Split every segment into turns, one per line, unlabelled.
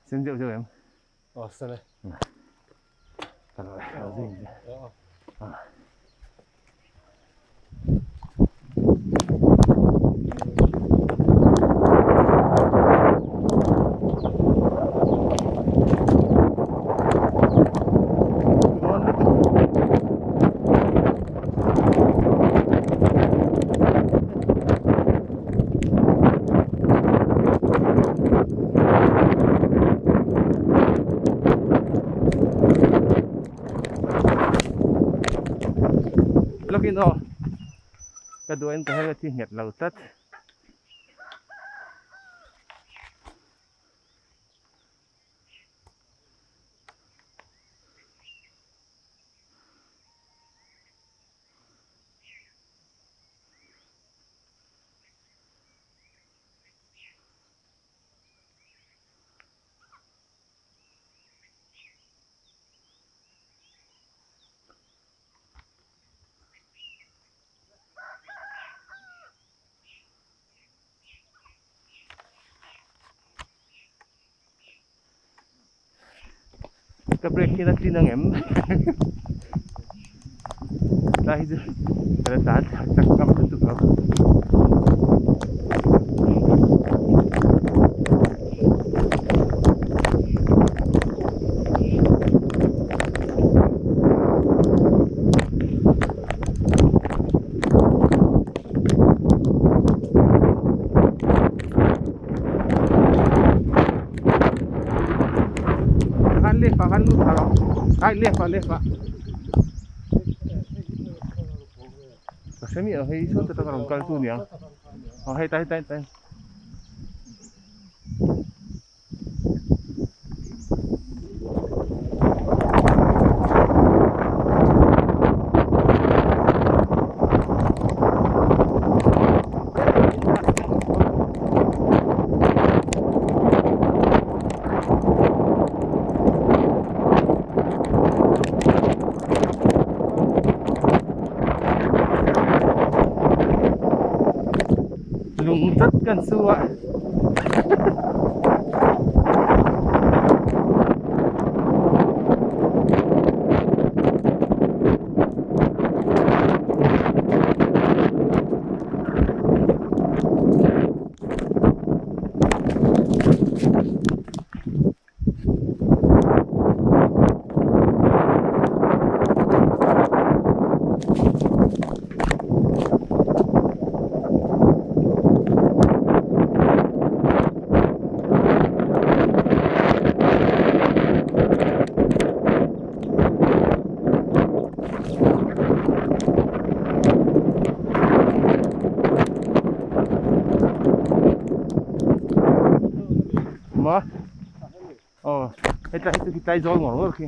Sen deuh deuh em?
Aw sen e.
Ka lo lo zui in. Ah. Lawkin aw ka duain ka helmet hi nghet lo tlat. Ka brake hian a tlin ang em? Tlai hi chu ka la tlan chak chak ngam lutuk lo. Khan left ah khan lut thla rawh ai left ah left ah ka hre miah lo hei sawn te taka rawn kal chu aniang aw hei tai tai tai. Lung tlat kan su a. Maw? Aw hetlai hi chu khi tlai zawl ngawr ngawr khi.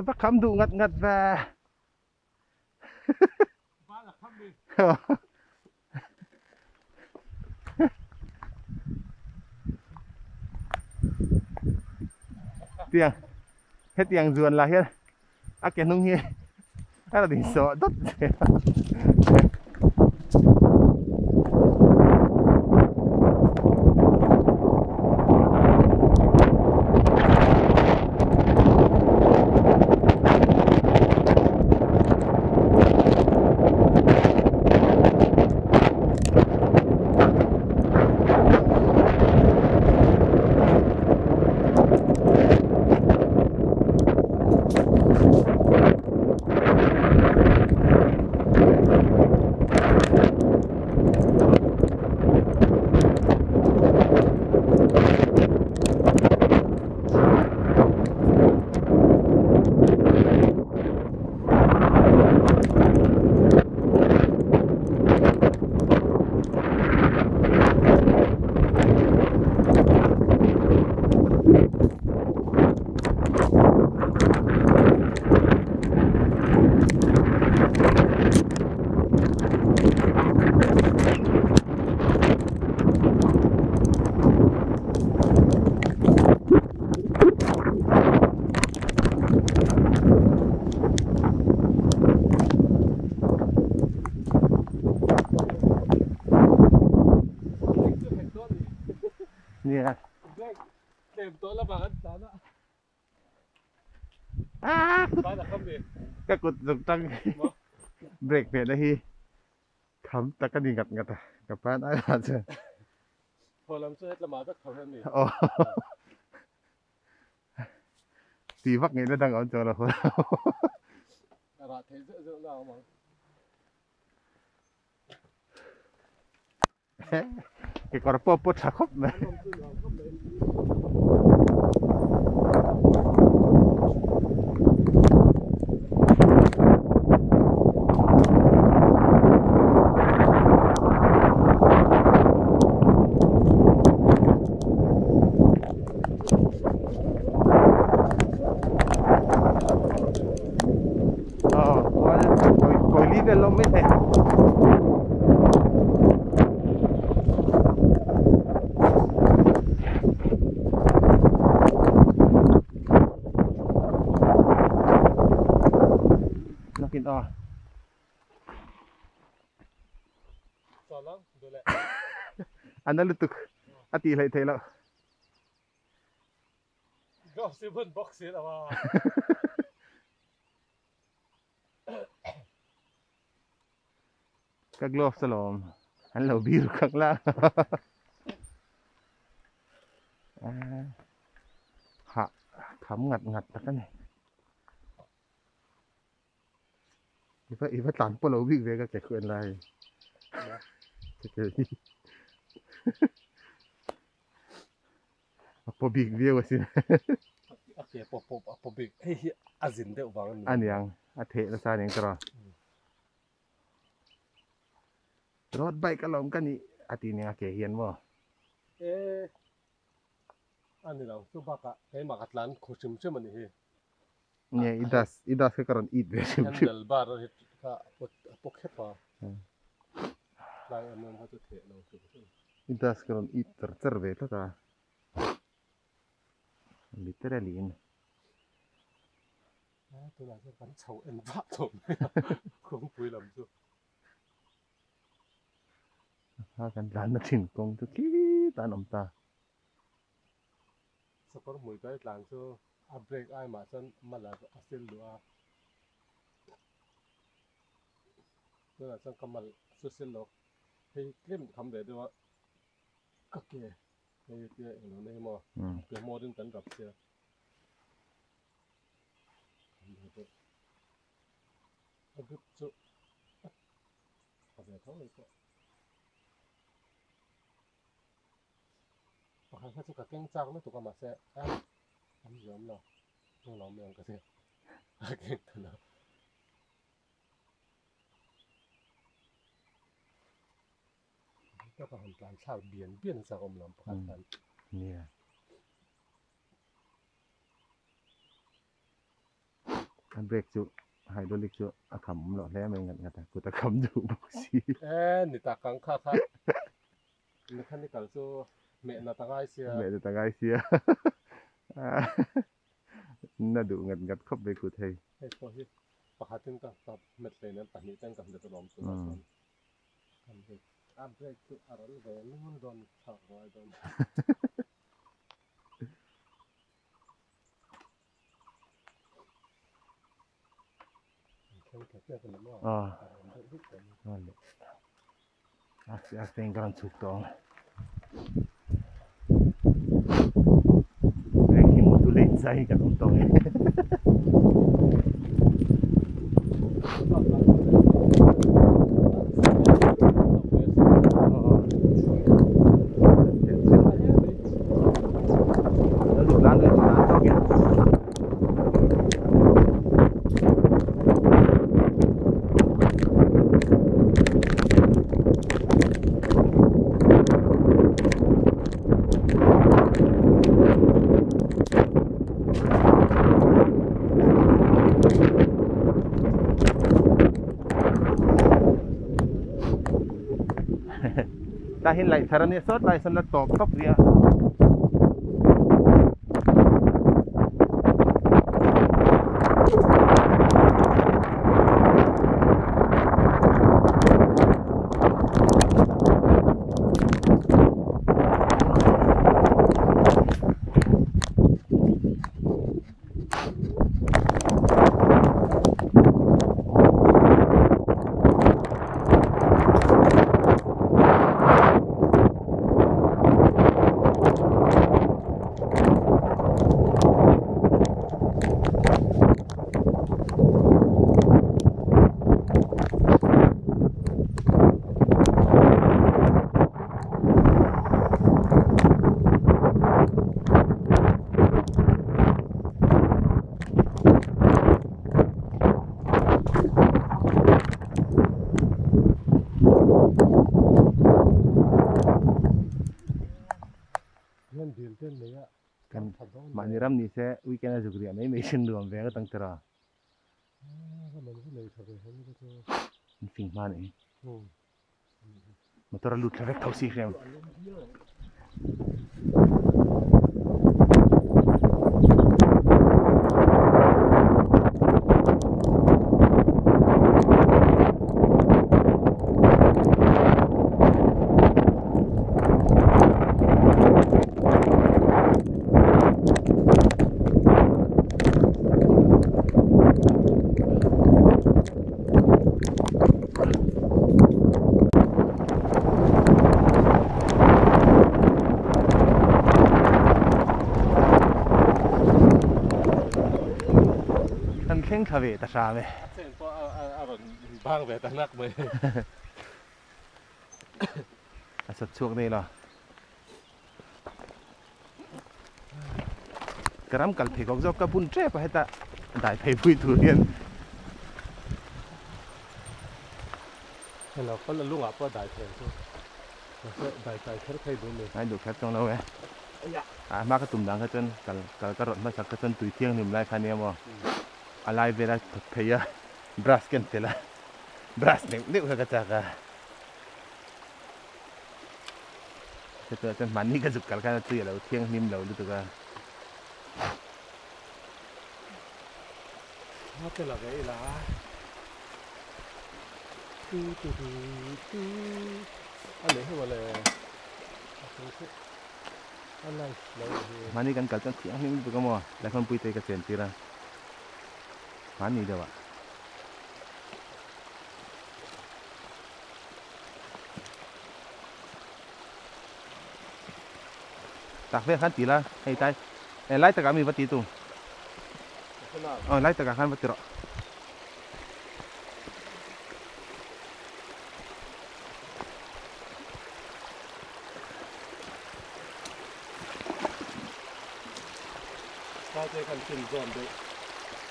Va kham duh ngat ngat ve. Tiang hetiang zuan lah hian a ke hnung hi a rawn insawh dawt zel a. Nia. Ah, ka kut zuk tang brake ve na hi kham tak a ni ngat ngat a ka pan ai lah chuan.
Thaw lam chu hetlamah vek tho hian ni.
Aw. Tih vak ngeihna dang a awm chuang lo.
A rah theih zeuh zeuh na a awm ang.
Kekawr pawh pawh tha khawp mai. Aw chuan kawi kawi li vel a awm maithei. Nakin aw. A na lutuk a tih hleih theih loh.
Gloves hi bun bawk si lo a.
Ka gloves alawm an lo bir khak la. Hah kham ngat ngat tak a ni. I va i va tlan pawh lo bik ve ka ke khuan lai. Ke ke hi. A paw bik viau asin.
A ke pawh pawh a paw bik. Hei hi a zin deuh vang a ni.
A niang a theh nasa aniang tawh a. Road bike alawm ka nih a ti aniang a ke hian maw.
E a ni lo chu bakah keimah ka tlan khaw hrim hrim a nih hi.
Nge i das i das kha ka rawn it ve hrim hrim.
Handle bar hi kha a paw khep a. Tlai em em kha chu theh lo hrim hrim.
I das ka rawn it char char ve tlat a. Literally in.
A tunah chuan kan chho en vah tawh mai a kawngpui lam chu.
A kan tlanna thin kawng chu khitah an awm ta.
Sakawr hmui kai tlan chu a brake ai mah chuan mal a sil duh a, tunah chuan ka mal chu sil lo hei tlem kham ve deuh a ka ke hei tia englo nei maw ke hmawrin kan rap sia kham ve deuh a grip chu a tha ve tho mai pawh. Pakhat kha chu ka keng chak lutuk a mahse a awm ziah awm lo eng lo awm ang ka ti a keng ta lo. Taka han tlan thlak bian bian a chak awm lo pakhat khan.
Nia. A brake chu hydraulic chu a kham awm loh hle mai ngat ngat a, kut a kham duh bawk si.
E ni tak ang kha kha mechanical chu meh nat a ngai sia.
Meh nat a ngai sia. Na duh ngat ngat khawp mai kut hei.
Hei pawh hi pakhatin ka ka hmet hleinem pahnih ten ka hmet alawm tunah chuan kan brake a brake chu a rawn ve nul dawn thlak ngai dawn.
A chhuk tawh ang brake hi modulate zai kan awm tawh e. Ta hin lại thar ani sawt lai sawn la tawp tawp ria. Kan mahni ram ni se weekend a zuk riah mai mai sin nuam ve ngawt ang tiraw. An fing hma anih hi. Motor a lut thla vek tho si hriam. Kan thleng thla ve ta hram e.
A chen pawh a rawn bang ve ta nak mai.
A sat chhuak nei lo. Ka ram kal pheikhawk zawk ka bun tep a heta dai phei pui tur hian.
Hello pawn a lungah pawh dai thei ang chu. Mahse dai kai kher thei duh ni.
Ngai duh kher chuang lo e. A hma ka tum dang kha chuan kal kal ka rawt hmasak kha chuan tui thianghlim lai kha nia maw. A lai vela thawt phei a brush ken tel a brush neuh neuh kha ka chak a. Chutah chuan mahni ka zuk kal khan a tui a lo thianghlim lo lutuk a.
A te la ve ila tu tu tu tu a leh heuh ale a thei chu a live lo hi.
Mahni kan kal chuan thianghlim lutuk a maw Lalhmanpui te hi ka chen tir a mahni deuh ah. Tak vel khan ti la hei tlai eh lai takah mi va ti tu aw lai takah khan va ti rawh.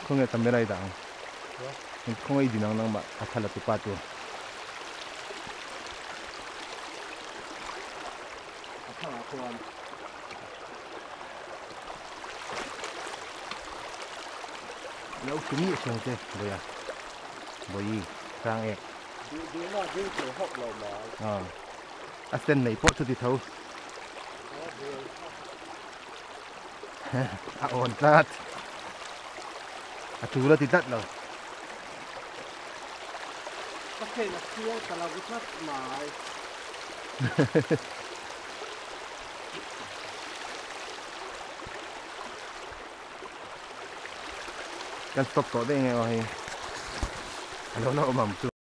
Khawnge camera i dah ang khawnge i din ang nangmah a thla la tu pa chu. Lo tum ni chung che boya boyi sang ek a sen nei pawh chu ti tho a awn tlat a tul a ti tlat lo
ka khen a chiang ta lo tlat mai
kan stop tawh daih nge aw hei a lo la awm ang chu.